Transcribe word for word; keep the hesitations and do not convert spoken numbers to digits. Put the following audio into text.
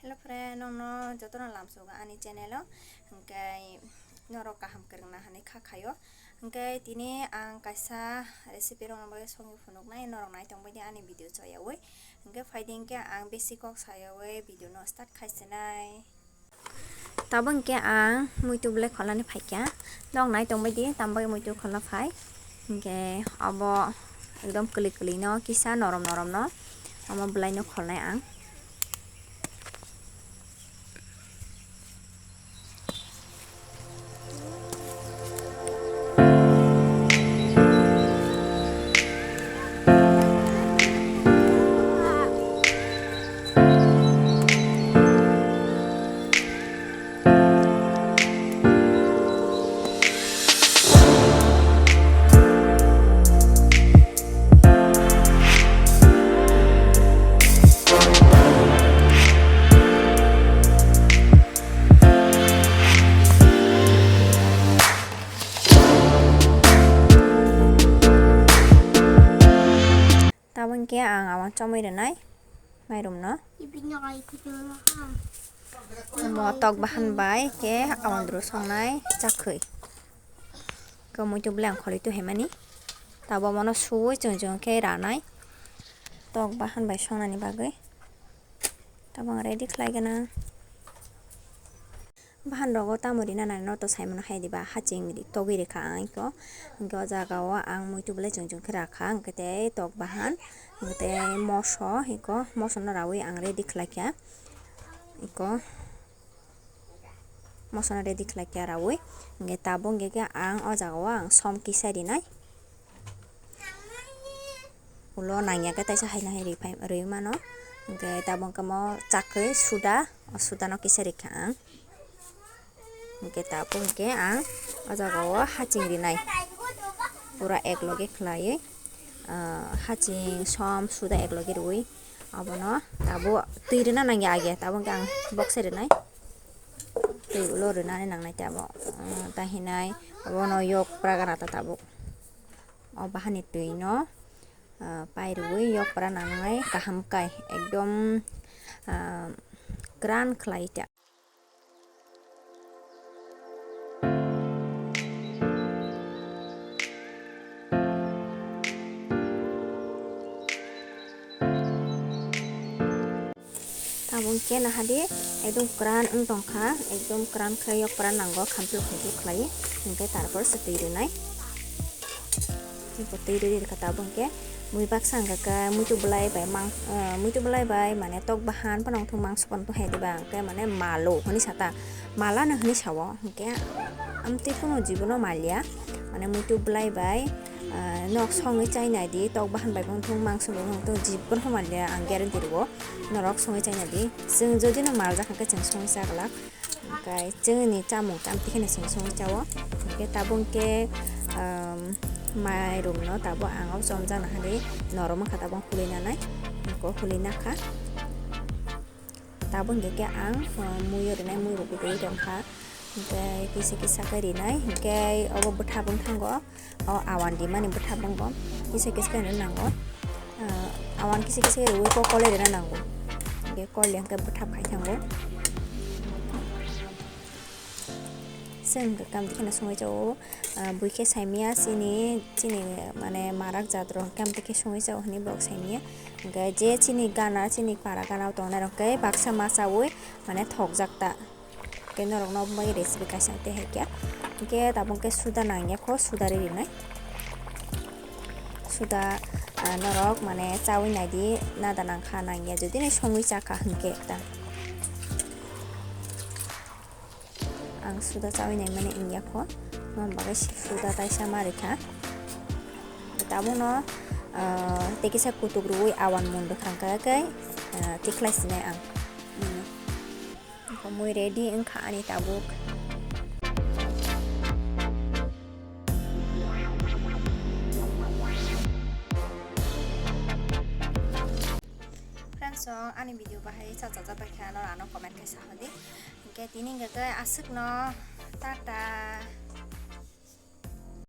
Hello friend, nongno jotono lamsogo ani channel o, hwnkhe norok kaham kwrwngna hinwi kha khaio. Hwnkhe tini ang kaisa recipe rokno bagwi songwi phunuknai, norok naitong baidi ani video chayawi. Hwnkhe phaidi hwnkhe ang besi kok sayawi video no start khaisinai. Tabuk hwnkhe ang muitu belai kholnani phaikha. Norok naitong baidi tamo bagwi muitu kholna phai. Hwnkhe obo ekdom kwlwi kwlwi no kisa norom norom no omo belai no kholnai ang. Tabuk hwnkhe ang awang chomwi rwnai mairum no. Omo tok bahan bai khe awang dru songnai chakhwi. Khe muitu belai ang kholwi tuhaimani. Tabuk omono suwi chwng chwng khe ranai tok bahan bai songnani bagwi. Tabuk ang ready khlai gana. Bahan rogo tamo rina nai no to saimano hai diba, haching ri-, togwi rikha ang iko. Hwnkhe o jaga o ang muitu belai chwng chwng khe rakha, hwnkhe tei tok bahan, hwnkhe tei moso, iko moso no rawi ang ready khlai kha. Iko moso no ready khlai kha rawi. Hwnkhe tabuk hwnkhe khe ang o jaga o ang som kisa rinai. Ulo nangya khe taisa haino hai rwi phai, rwi mano. Hwnkhe tabuk hwnkhe mo chakhwi suda, o suda no kisa rikha ang. Hwnkhe tabuk hwnkhe ang o jaga o haching rinai. Pura ek loge khlaiwi, ah, haching som suda ek loge rwi. Abono tabuk twi rwna nangya age, tabuk hwnkhe ang bokse rwnai. Twi ulo rwnani nangnai tabuk, ah, tahinai abono yok pra gana ta tabuk. O bahani twi no, ah, pairwi yok pra nangnai kaham kai ekdom, ah, gran khlai ta. Tabuk hwnkhe nahadi ekdom kwran wng tongkha, ekdom kwran khe yok kwran nango, khamchwlwi khamchwlwi khlai, hwnkhe tarpor se twi rwnai. Twi rwi rwkha tabuk hwnkhe mui baksa hwnkha khe muitu belai bai mang, ah, muitu belai bai mane tok bahan phano wngthok mangso phano wngthok hai diba, hwnkhe mane malo hwnwi sata, malano hwnwi sao, hwnkhe amtwi phano jibono malya, mane muitu belai bai, ah, nok songwi chainai di, tok bahan bai wngthok mangso bai wngthok jibono malya, ang guarantee rwo. Norok songwi chaina di. Chwng jodi no maljak hwnkhe chwng songwi chaglak. Hwnkhe chwngni chamung tamo twi kheno chwng songwi chao. Hwnkhe tabuk hwnkhe, um, mairum no tabuk ang o chomjak nahadi norom wngkha tabuk huli nanai. Hwnkhe huli nakha. Tabuk hwnkhe khe ang, um, mui o rinai mui rok gutui tongkha. Hwnkhe kisa kisa khe rinai. Hwnkhe obo bwtha bwng thango. O awan rimani bwtha bwngo kisa kisa khe rwna nango. Ah, awan kisa kisa khe rwui kok kole rwna nango. Hwnkhe kole hwnkhe bwtha phai thango. Chwng hwnkhe kamti kheno songwi chao, ah, buikhe saimya chini, chini mane marak jat rok kamti khe songwi chao hinwi borok saimya. Hwnkhe je chini gana, chini para gana o tongnai rok khe baksa ma chaui mane thokjak ta. Hwnkhe norokno omo bai recipe kaisa tei hai khe. Hwnkhe tabuk khe suda nangya kho, suda ri rinai. Suda, ah, norok mane chaui naidi, nada nangkha nangya, jodi nai songwi chakha hwnkhe ta. Ang suda chaui naimani wngya kho, omo bagwi suda taisa ma rikha. Tabukno, ah, tei kisa kutuk rwui awan mun rwkha hwnkhe, ah, tikhlai sinai ang. Mui ready wngkha ani tabuk. Friends, so ani video bahai cha cha cha bai kha, norok ano comment khe sa hodi. Hwnkhe tini hwnkhe aswkno, tata.